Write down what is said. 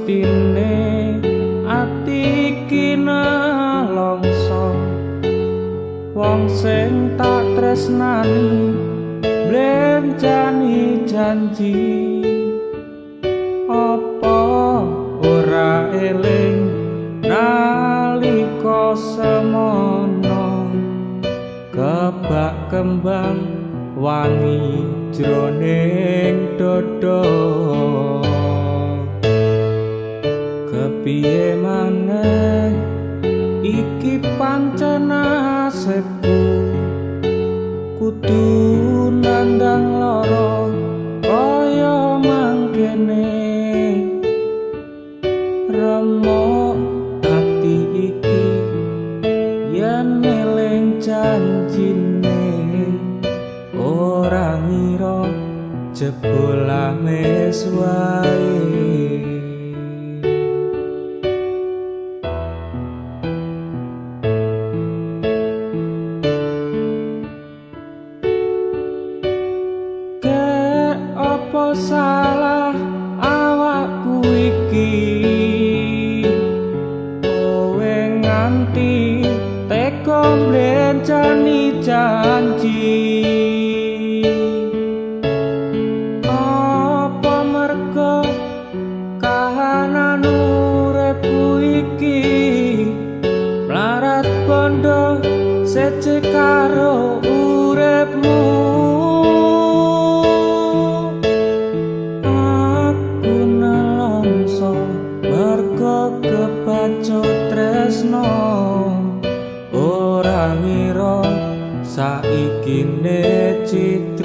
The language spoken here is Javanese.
Mestine ati iki nelongso, wong sing tak tresnani mblenjani janji. Apa ora eling nalika semono, kebak kembang wangi jroning dada. Kepiye maneh iki pancen nasibku, kudu nandang lara kaya mangkene. Remuk ati iki yen eling janjine, ora ngira jebul amis wae. Apa salah awakku iki, kowe nganti tega mblenjani janji. Apa mergo kahanan uripku iki mlarat bondo sece karo uripmu. Mergo kebacut tresno, ora ngira saikine citra.